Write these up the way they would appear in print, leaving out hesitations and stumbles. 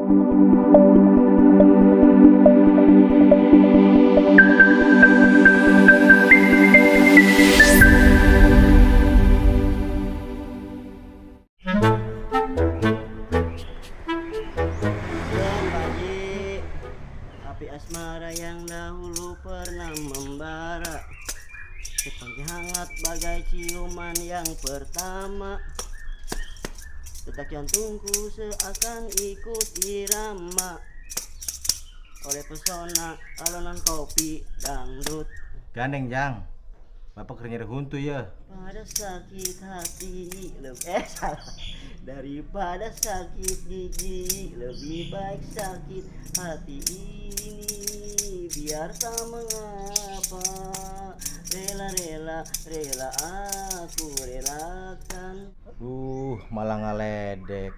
Pagi, api asmara yang dahulu pernah membara, seperti hangat bagai ciuman yang pertama. Detak jantungku seakan ikut irama oleh pesona alunan kopi dangdut. Gandeng Jang, bapak keur nyeri huntu ya. Pada sakit hati lebih salah. Daripada sakit gigi lebih baik sakit hati ini. Biar tak mengapa, rela rela rela aku relakan. Malah ngaledek.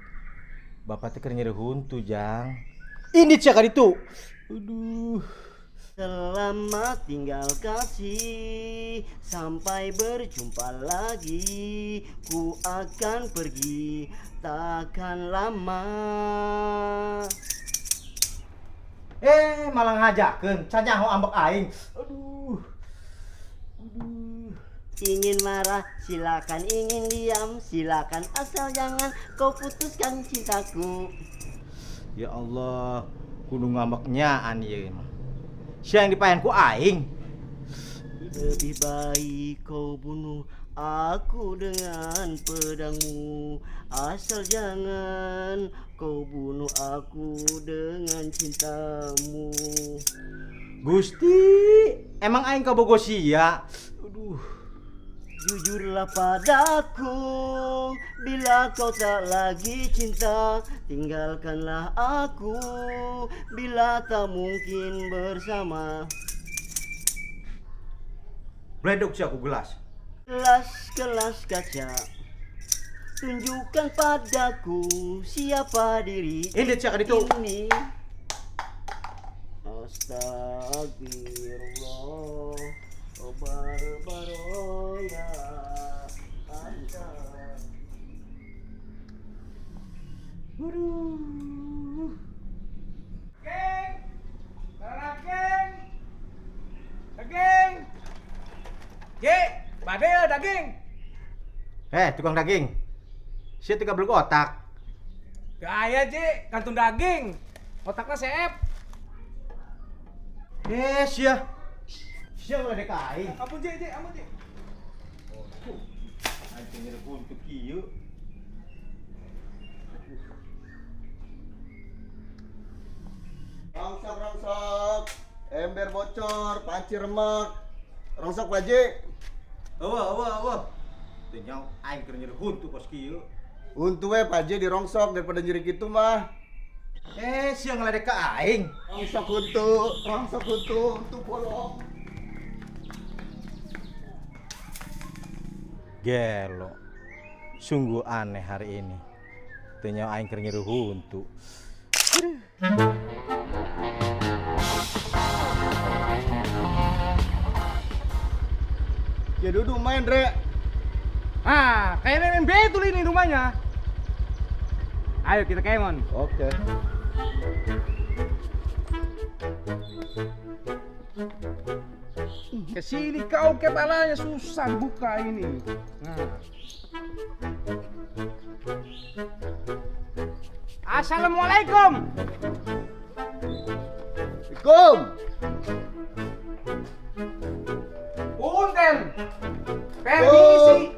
Bapak teh keur nyeri huntu Jang. Ini cia kaditu. Aduh. Selamat tinggal kasih, sampai berjumpa lagi. Ku akan pergi, takkan lama. Malah ngajakeun, can nyaho ambek aing. Aduh. Aduh. Ingin marah, silakan, ingin diam, silakan, asal jangan kau putuskan cintaku. Ya Allah, kudu ngambek nyaan ieu mah. Sia yang dipayan ku aing. Lebih baik kau bunuh aku dengan pedangmu, asal jangan kau bunuh aku dengan cintamu. Gusti, emang aing kabogo sia? Aduh. Jujurlah padaku, bila kau tak lagi cinta, tinggalkanlah aku, bila tak mungkin bersama. Bledok sih aku gelas. Gelas, gelas kaca, tunjukkan padaku siapa diri ini siapa itu ini. Astagfirullah. Barbaroya anta. Waduh. Geng. Daging. Daging. Ye, bade daging. Tukang daging. Sia teu gablek otak. Teu aya, Ji, kantun daging. Otakna seep. Sia. Sia ngeledek aing. Ampun, Ji, Ji, ampun, Ji. Oh, anjing nyeri huntu kieu. Rongsok, rongsok. Ember bocor, panci remek. Rongsok, Pak Ji. Eueuh, eueuh, eueuh. Teu nyaho aing keur nyeri huntu kos kieu. Huntu we Pak Ji dirongsok daripada nyeri kitu mah. Sia ngeledek ka aing. Rongsok huntu, rongsok huntu, huntu bolong. Gelo. Sungguh aneh hari ini. Teu nyaho aing keur nyeri huntu. Ya duduk main, Dre. Ah, kayaknya main betul ini rumahnya. Ayo kita kemon. Oke. Kesini kau kepalanya susah buka ini. Nah. Assalamualaikum. Assalamualaikum. Punten. Permisi.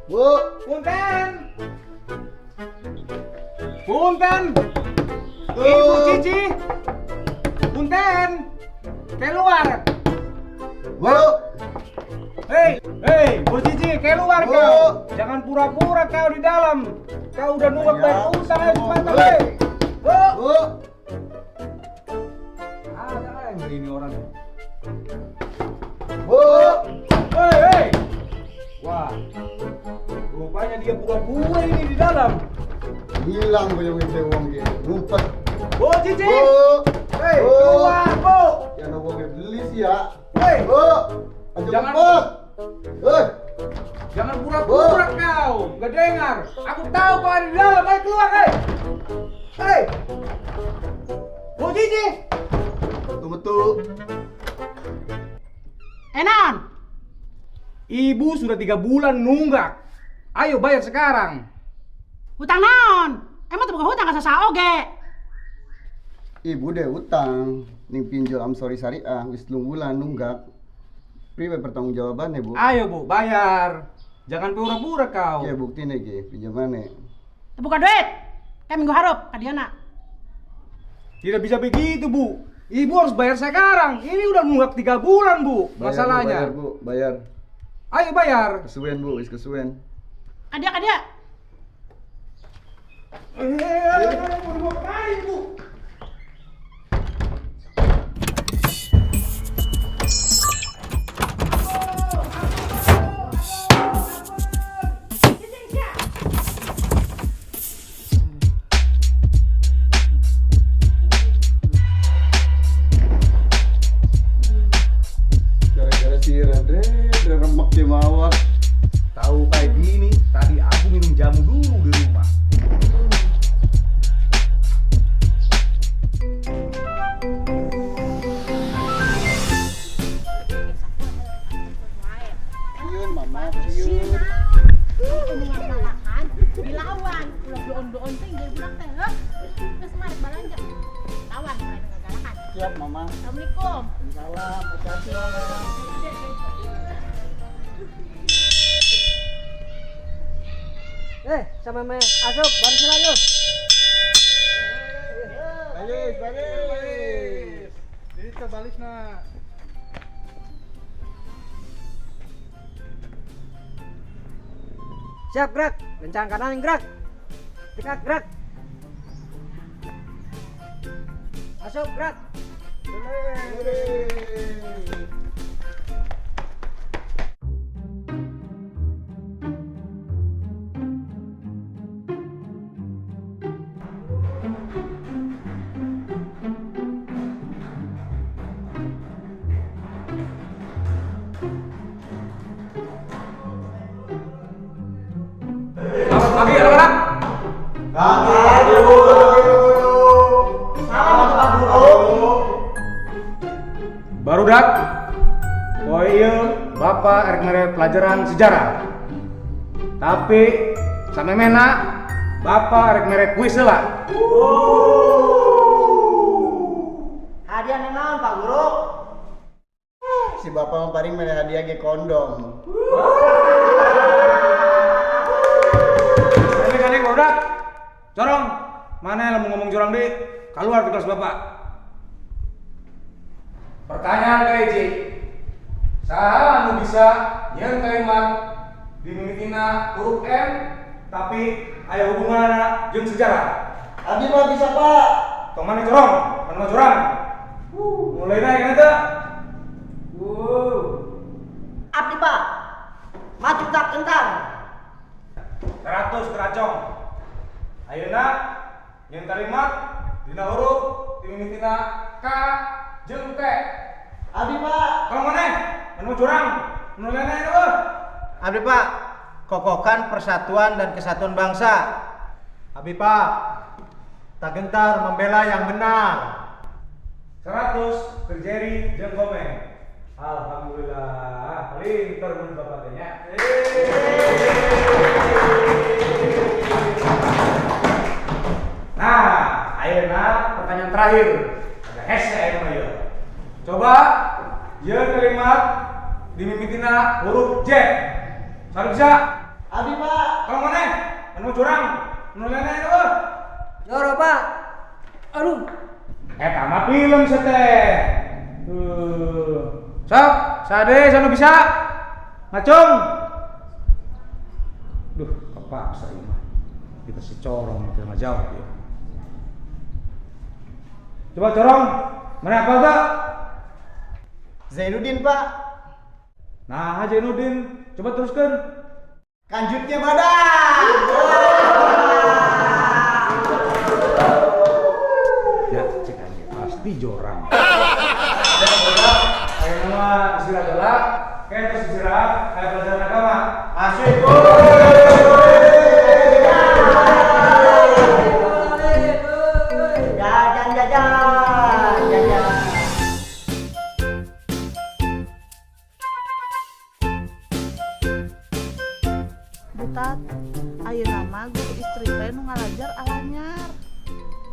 Bu. Punten. Punten. Ibu Cici. Punten. Keluar. Bu. Hei, hei, Bu Cici, keluar Bu. Kau. Jangan pura-pura kau di dalam. Kau udah nunggak bayar utang ayo cepat, hei. Bu. Bu. Ah, jangan ini orang. Bu. Hei, hei. Wah. Rupanya dia pura-pura ini di dalam. Hilang punya uang dia. Ngumpet. Bu Cici. Bu. Hei, Bu. keluar, Bu. Ya nopo beli sih ya. Hei. Bu. Aja Jangan. ngumpet. Hei. Jangan pura-pura kau, nggak dengar. Aku tahu kau ada di dalam, ayo keluar, hei. Hei. Bu Cici. Betul-betul. Enan. Ibu sudah 3 bulan nunggak. Ayo bayar sekarang. Hutang naon? Emang tuh bukan hutang ka saha oge. Ibu deh utang ning pinjol Amsori Syariah wis 3 bulan nunggak. Priwe pertanggungjawabannya, Bu? Ayo, Bu, bayar. Jangan pura-pura kau. Ya bukti nih, Ki, pinjamannya. Buka duit. Kayak minggu harap ka diana. Tidak bisa begitu, Bu. Ibu harus bayar sekarang. Ini udah nunggak 3 bulan, Bu. Bayar, masalahnya. Bu, bayar, Bu, bayar. Ayo bayar. Kesuwen, Bu, wis kesuwen. Kadia, kadia. Mau dibawa kemana, Bu? Gara-gara si Rendre, remek di mawar. Tahu kayak gini, tadi aku minum jamu dulu di rumah. Ciun, mama, ciun. Malahan dilawan, ulah doon-doon teh jadi budak teh, heuh. Geus mari balanja. Lawan mulai ngagalakan. Siap, mama. Assalamualaikum. Salam, hati-hati, mama. Sama me asup baris lah yuk. Baris, baris. Jadi kita balik nak. Siap gerak, lencang kanan gerak. Tegak gerak. Asup gerak. Baris. Selamat pagi anak-anak. Pagi, Guru. Salam Pak Guru. Barudak, poe ieu Bapak erek mere pelajaran sejarah. Tapi samemehna Bapak erek mere kuis heula. Hadiah naon Pak Guru? Si bapak mah paling mere hadiah ge kondom. Ini barudak. Corong, mana yang mau ngomong curang deh? Keluar di kelas Bapak. Pertanyaan ka hiji. Saha anu bisa nyeun kalimat dimimitina huruf M tapi aya hubunganna jeung sejarah? Abdi mah bisa, Pak. Tong mana corong? Mana mah curang? Mulai naik kan eta? Abdi Pak. Maju tak gentar. 100 keracong. Ayeuna nyeun kalimat dina huruf dimimitina K jeung T. Abdi, Pak. Tolong maneh? Mana mah curang? Mulai naik eueuh. Abdi Pak, kokohkan persatuan dan kesatuan bangsa. Abdi Pak, tak gentar membela yang benar. 100 Jerry jeung Gomeng. Alhamdulillah, pinter mun bapak teh nya. Nah, ayeuna pertanyaan terakhir. Agak hese ayeuna mah ieu. Coba ieu kalimat dimimitina huruf J. Saha bisa? Abdi, Pak. Tolong maneh? Mana mah curang? Nu lain eueuh. Joro Pak. Aduh. Eta mah film seteh. Sok, sade sanu bisa. Ngacung. Duh, kepaksa ieu mah. Kita si corong teu ngajawab ieu. Coba corong, mana apa gak? Zainuddin, Pak. Nah, Zainuddin, coba teruskan. Kanjutnya badak. Ya, cek aja, pasti jorang. Ayo nama istirahat dulu, kayak terus istirahat, kayak pelajaran agama.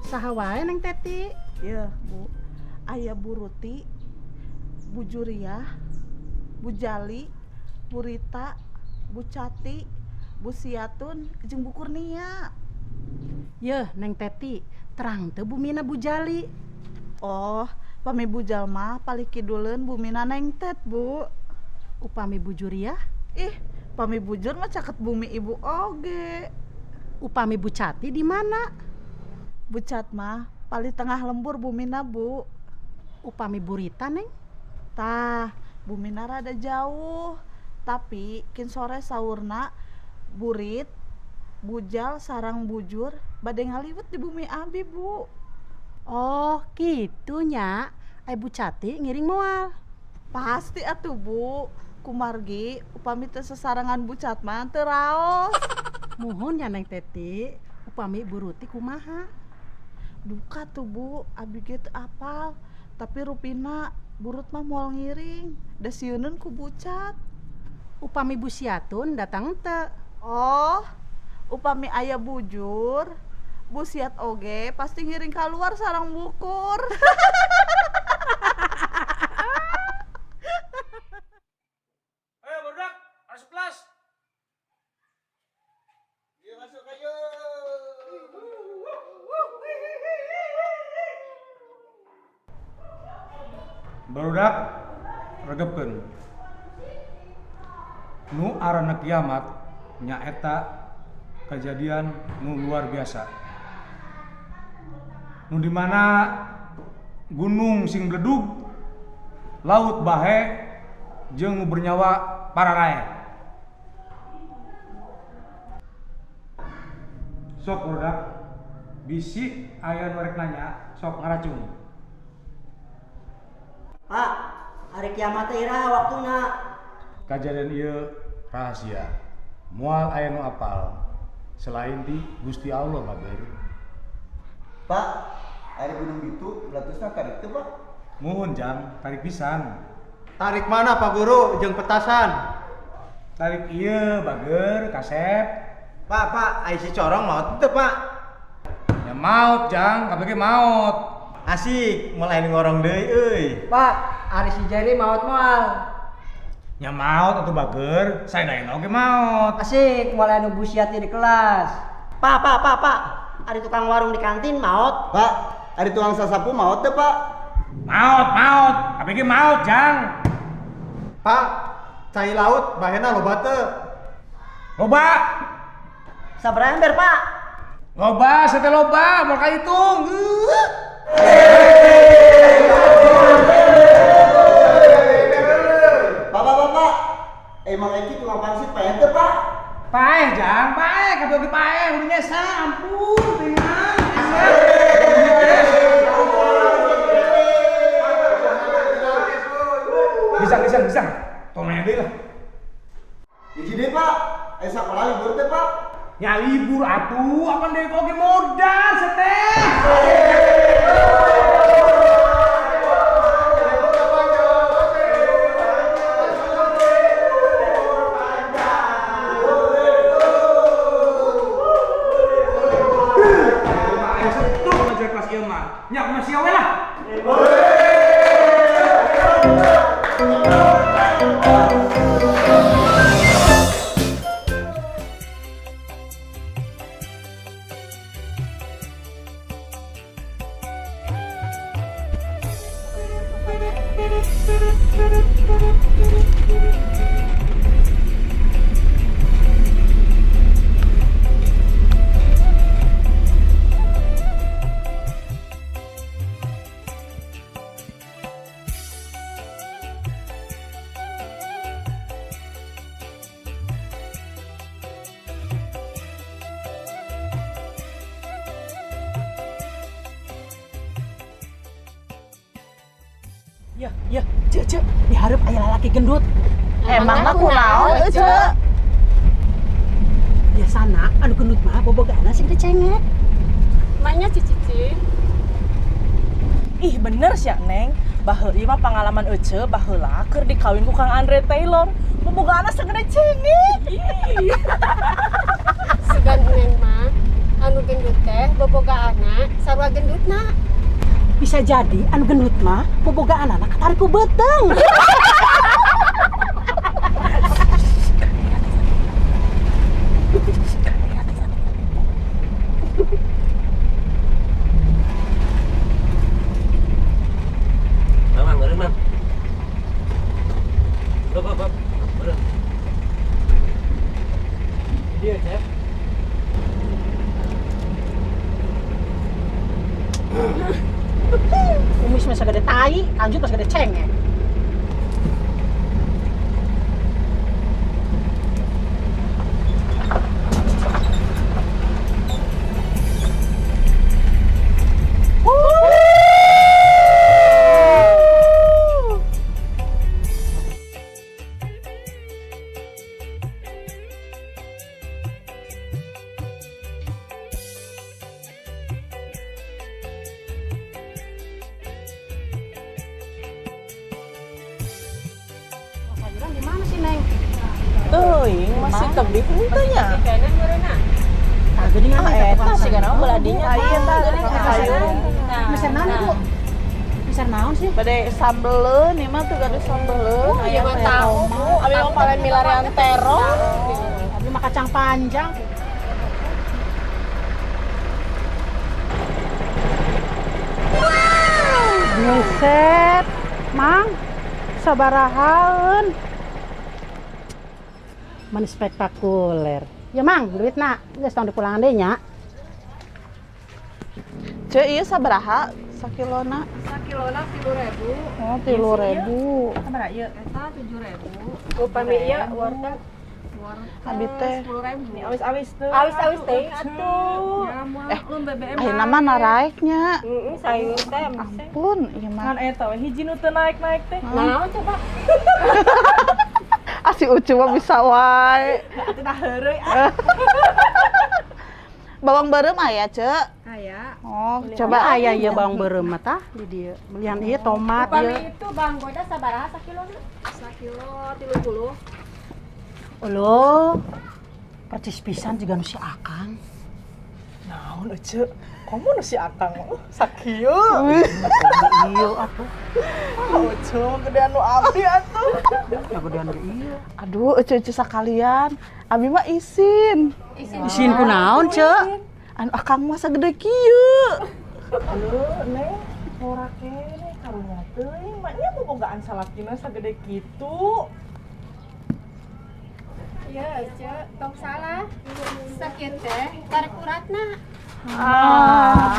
Saha wae Neng Teti? Iya, Bu. Aya Bu Ruti, Bu Juriah, Bu Jali, Bu Rita, Bu Cati, Bu Siatun, jeung Bu Kurnia. Yeuh, Neng Teti, terang teu bumina Bu Jali? Oh, pami Bu Jalma palih kiduleun bumina Neng Tet, Bu. Upami Bu Juriah? Ih, pami Bujur mah caket bumi ibu oge. Upami Bu Cati di mana? Bu Cat mah palih tengah lembur bumina, Bu. Upami Bu Rita, Neng? Tah, bumina rada jauh. Tapi kin sore saurna Burit, Bujal sarang Bujur bade ngaliwet di bumi abi, Bu. Oh, kitu nya. Ai Bu Cati ngiring moal. Pasti atuh, Bu. Kumargi upami teu sesarengan Bu Cat mah teu raos. Muhun nya Neng Teti, upami Bu Ruti kumaha? Duka tuh, Bu, abi ge teu apal. Tapi rupina Burut mah moal ngiring, da sieuneun ku Bu Cat. Upami Bu Siatun datang teu? Oh, upami aya Bujur, Bu Siat oge pasti ngiring keluar sarang bukur. Ayo barudak, masuk kelas. Iya, masuk ayo. Barudak regepkeun. Nu arana kiamat nyaeta kejadian nu luar biasa. Nu di mana gunung sing bledug, laut bahe, jeung nu bernyawa pararae. Sok barudak, bisi aya nu rek nanya, sok ngaracung. Pak, hari kiamat teh iraha waktuna? Kajadian ieu rahasia. Moal aya nu apal selain ti Gusti Allah bager. Pak, air gunung itu meletusna tarik teu, Pak? Muhun jang, tarik pisan. Tarik mana Pak Guru jeung petasan? Tarik ieu bager kasep. Pak, Pak, ai si corong maot teu, Pak? Ya maot jang, kabeh ge maot. Asik, mulai ngorong deui euy. Pak, ari si Jerry maot moal. Nya maot atuh bager, saena oge maot. Asik, mulai nu Bu Siati di kelas. Pak, Pak, Pak, Pak, ari tukang warung di kantin maot. Pak, ari tukang sasapu maot teu, Pak? Maot, maot, kabeh ge maot jang. Pak, cai laut bahena loba teu? Loba. Sabaraha ember, Pak? Loba, sate loba, moal kahitung. Pak, Pak, Pak, Pak. Emang Eki tukang pangsit paeh teu, Pak? Paeh jang, paeh, kabeh oge paeh, udah nyesa, ampun, tenang. Bisa, bisa, bisa. Tong nanya deui lah. Hiji deui, Pak. Aya sakola libur teh, Pak? Ya libur atuh, apan deui oge modal seteh. Nya kumaha sia we lah. Ya, ya, cek, cek, diharap aya lalaki gendut. Emangna kunaon, Cek? Biasana anu gendut mah bobogaana sing teu cengek. Maknya Cici. Ih, bener sih, Neng. Baheula ieu mah pangalaman ece baheula keur dikawin ku Kang Andre Taylor. Bobogaana sagede cengek. Sugan Neng mah anu Anu gendut teh bobogaanna sarua gendutna. Bisa jadi anu gendut mah bobogaanana katarik ku beuteung. Mang, meureun Mang. Bap, bap, bap. Meureun. Dia, Cep. Kumis mah sagede tai, lanjut mah sagede cengek. Sayuran di mana sih, Neng? Teuing masih tebih henteu nya. Tah geuningan Ah, eta eta tukang sih kana sayuran. beladinya Aya tah tukang sayuran. Meser naon, Bu? Meser naon sih? Bade sambeleun ieu mah tuh gaduh sambeleun. Ieu mah tahu, Bu. Abi mah paling milarian terong. Abi mah kacang panjang. Buset, Mang, sabarahaeun. Men spektakuler. Ya Mang, duitna geus tong dipulangan deui nya. Ceu ieu sabaraha sakilona? Sakilona 3.000. Oh, 3.000. Sabaraha ieu? Eta 7.000. Upami ieu wortel Abi teh 10.000. Awis-awis teu. Awis-awis teh atuh. eh ayeuna mah naraek nya. Heeh, sayur teh Ampun, ieu mah. Kan eta we hiji nu teu naik-naik teh. Naon coba? Ah si Ucu mah bisa wae. Atuh tah heureuy ah. Bawang beureum aya, Ceu? Aya. Oh, Coba coba aya ieu bawang beureum mah tah di dieu. Belian ieu tomat Upami ieu. itu bawang bodas sabaraha sakilona? Sakilo 30. Olo, percis pisan juga nu si Akang. Naon ece? Komo nu si Akang mah sakieu. Iya atuh. Ece gedean nu abdi atuh. Kagedean ge ieu. Aduh, Ece-ece sakalian. Abi mah isin. Isin kunaon, Ceu? Anu Akang mah sagede kieu. Aduh, Neng, ora kene karunya teuing, maknya bobogaan salakina sagede kitu. Iya, Ece, tong salah. Sakieu teh tarik uratna. Ah.